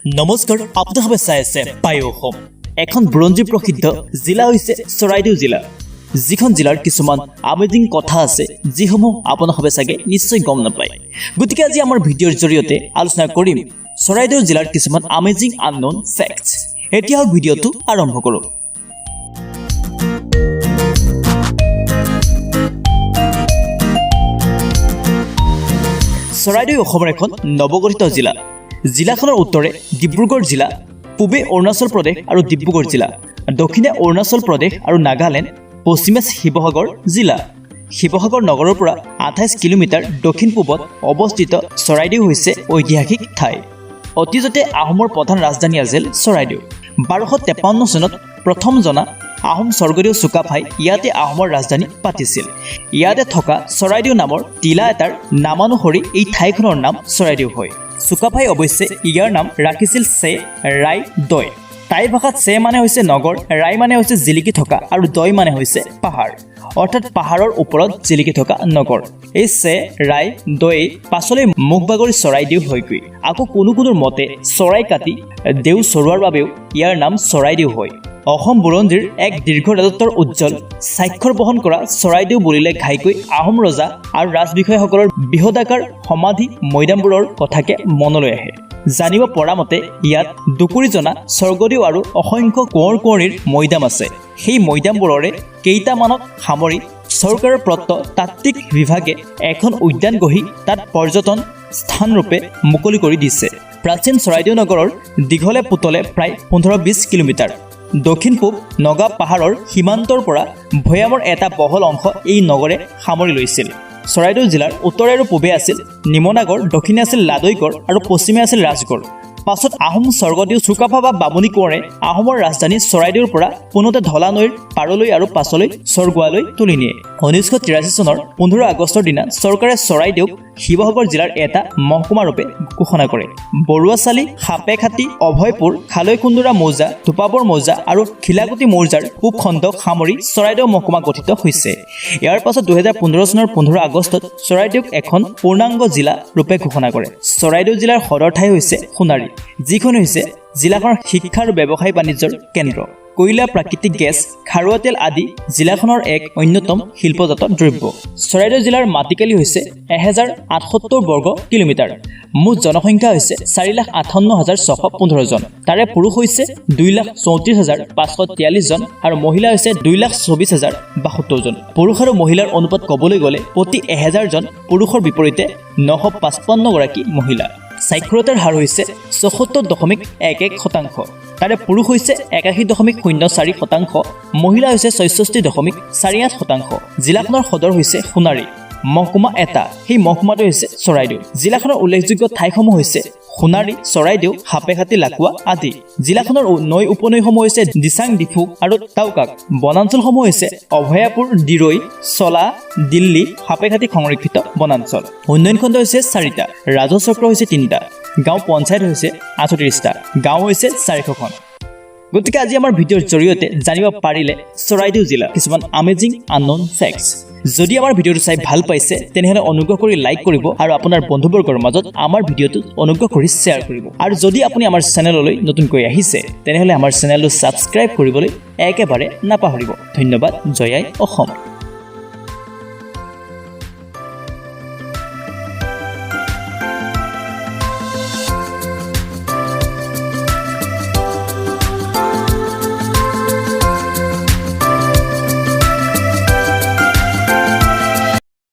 নমস্কাৰ, আপোনালোকে চাই আছে বায়ু অসম। এখন বুৰঞ্জী প্ৰসিদ্ধ জিলা হৈছে চৰাইদেউ জিলা, যিখন জিলাৰ কিছুমান আমেজিং কথা আছে, যিসমূহ আপোনালোকে চাগে নিশ্চয় গম নাপায়। গতিকে আজি আমাৰ ভিডিঅ'ৰ জৰিয়তে আলোচনা কৰিম চৰাইদেউ জিলাৰ কিছুমান আমেজিং আননোন ফেক্টছ। এতিয়া হওক, ভিডিঅ'টো আৰম্ভ কৰোঁ। চৰাইদেউ অসমৰ এখন নৱগঠিত জিলা। জিলাখনৰ উত্তৰে ডিব্ৰুগড় জিলা, পূবে অৰুণাচল প্ৰদেশ আৰু ডিব্ৰুগড় জিলা, দক্ষিণে অৰুণাচল প্ৰদেশ আৰু নাগালেণ্ড, পশ্চিমে শিৱসাগৰ জিলা। শিৱসাগৰ নগৰৰ পৰা 28 কিলোমিটাৰ দক্ষিণ পূবত অৱস্থিত চৰাইদেউ হৈছে ঐতিহাসিক ঠাই। অতীজতে আহোমৰ প্ৰধান ৰাজধানী আছিল চৰাইদেউ। 1253 চনত প্ৰথম জনা আহোম স্বৰ্গদেউ চুকাফাই ইয়াতে আহোমৰ ৰাজধানী পাতিছিল। ইয়াতে থকা চৰাইদেউ নামৰ টিলা এটাৰ নামানুসৰি এই ঠাইখনৰ নাম চৰাইদেউ হয়। চুকাফাই অৱশ্যে ইয়াৰ নাম ৰাখিছিল চে ৰাই দয়। টাই ভাষাত চে মানে হৈছে নগৰ, ৰাই মানে হৈছে জিলিকি থকা আৰু দয় মানে হৈছে পাহাৰ, অৰ্থাৎ পাহাৰৰ ওপৰত জিলিকি থকা নগৰ। এই চে ৰাই দয়ে পাছলৈ মুখ বাগৰি চৰাইদেউ হয়গৈ। আকৌ কোনো কোনোৰ মতে চৰাই কাটি দেউ চৰোৱাৰ বাবেও ইয়াৰ নাম চৰাইদেউ হয়। অসম বুৰঞ্জীৰ এক দীৰ্ঘ ৰাজত্বৰ উজ্জ্বল স্বাক্ষৰ বহন কৰা চৰাইদেউ বুলিলে ঘাইকৈ আহোম ৰজা আৰু ৰাজবিষয়াসকলৰ বৃহদাকাৰ সমাধি মৈদামবোৰৰ কথাকে মনলৈ আহে। জানিব পৰা মতে ইয়াত দুকুৰিজনা স্বৰ্গদেউ আৰু অসংখ্য কোঁৱৰ কুঁৱৰীৰ মৈদাম আছে। সেই মৈদামবোৰৰে কেইটামানক সামৰি চৰকাৰৰ প্ৰত্নতাত্ত্বিক বিভাগে এখন উদ্যান গঢ়ি তাত পৰ্যটন স্থানৰূপে মুকলি কৰি দিছে। প্ৰাচীন চৰাইদেউ নগৰৰ দীঘলে পুতলে প্ৰায় 15-20 কিলোমিটাৰ। দক্ষিণ পূব নগা পাহাৰৰ সীমান্তৰ পৰা ভৈয়ামৰ এটা বহল অংশ এই নগৰে সামৰি লৈছিল। চৰাইদেউ জিলাৰ উত্তৰে আৰু পূবে আছিল নিমনাগড়, দক্ষিণে আছিল লাদৈগড় আৰু পশ্চিমে আছিল ৰাজগড়। পাছত আহোম স্বৰ্গদেউ চুকাফা বা বামুণী কোঁৱৰে আহোমৰ ৰাজধানী চৰাইদেউৰ পৰা পোনতে ধলা নৈৰ পাৰলৈ আৰু পাছলৈ চৰগুৱালৈ তুলি নিয়ে। 1983 চনৰ 15 আগষ্টৰ দিনা চৰকাৰে চৰাইদেউক শিৱসাগৰ জিলাৰ এটা মহকুমাৰূপে ঘোষণা কৰে। বৰুৱাচালি, সাপেখাতি, অভয়পুৰ, খালৈখুন্দুৰা মৌজা, ধোপাবৰ মৌজা আৰু খিলাকুটি মৌজাৰ পূব খণ্ডক সামৰি চৰাইদেউ মহকুমা গঠিত হৈছে। ইয়াৰ পাছত 2015 চনৰ 15 আগষ্টত চৰাইদেউক এখন পূৰ্ণাংগ জিলা ৰূপে ঘোষণা কৰে। চৰাইদেউ জিলাৰ সদৰ ঠাই হৈছে সোণাৰী, যিখন হৈছে জিলাখনৰ শিক্ষা আৰু ব্যৱসায় বাণিজ্যৰ কেন্দ্ৰ। কয়লা, প্ৰাকৃতিক গেছ, খাৰুৱা তেল আদি জিলাখনৰ এক অন্যতম শিল্পজাত দ্ৰব্য। চৰাইদেউ জিলাৰ মাটিকালি হৈছে 1078 বৰ্গ কিলোমিটাৰ। মুঠ জনসংখ্যা হৈছে 4,58,615 জন। তাৰে পুৰুষ হৈছে 2,34,543 জন আৰু মহিলা হৈছে 2,24,072 জন। পুৰুষ আৰু মহিলাৰ অনুপাত ক'বলৈ গ'লে প্ৰতি 1000 জন পুৰুষৰ বিপৰীতে 955 গৰাকী মহিলা। সাক্ষৰতাৰ হাৰ হৈছে 74.11%। তাৰে পুৰুষ হৈছে 81.04%, মহিলা হৈছে 66.48%। জিলাখনৰ সদৰ হৈছে সোণাৰী, মহকুমা এটা, সেই মহকুমাটো হৈছে চৰাইদেউ। জিলাখনৰ উল্লেখযোগ্য ঠাইসমূহ হৈছে সোণাৰী, চৰাইদেউ, সাপেখাতি, লাকুৱা আদি। জিলাখনৰ নৈ উপনৈসমূহ হৈছে দিচাং, ডিফু আৰু টাউকাক। বনাঞ্চলসমূহ হৈছে অভয়াপুৰ, দিৰৈ, চলা, দিল্লী, সাপেখাতি সংৰক্ষিত বনাঞ্চল। উন্নয়ন খণ্ড হৈছে চাৰিটা, ৰাজহ চক্ৰ হৈছে তিনিটা, গাঁও পঞ্চায়ত হৈছে 38টা, গাঁও হৈছে 400খন। গতিকে আজি আমাৰ ভিডিঅ'ৰ জৰিয়তে জানিব পাৰিলে চৰাইদেউ জিলা কিছুমান আমেজিং আননোন ফেক্টছ। যদি আমাৰ ভিডিঅ'টো চাই ভাল পাইছে, তেনেহ'লে অনুগ্ৰহ কৰি লাইক কৰিব আৰু আপোনাৰ বন্ধুবৰ্গৰ মাজত আমাৰ ভিডিঅ'টো অনুগ্ৰহ কৰি শ্বেয়াৰ কৰিব। আৰু যদি আপুনি আমাৰ চেনেললৈ নতুনকৈ আহিছে, তেনেহ'লে আমাৰ চেনেলটো ছাবস্ক্ৰাইব কৰিবলৈ একেবাৰে নাপাহৰিব। ধন্যবাদ। জয় আই অসম।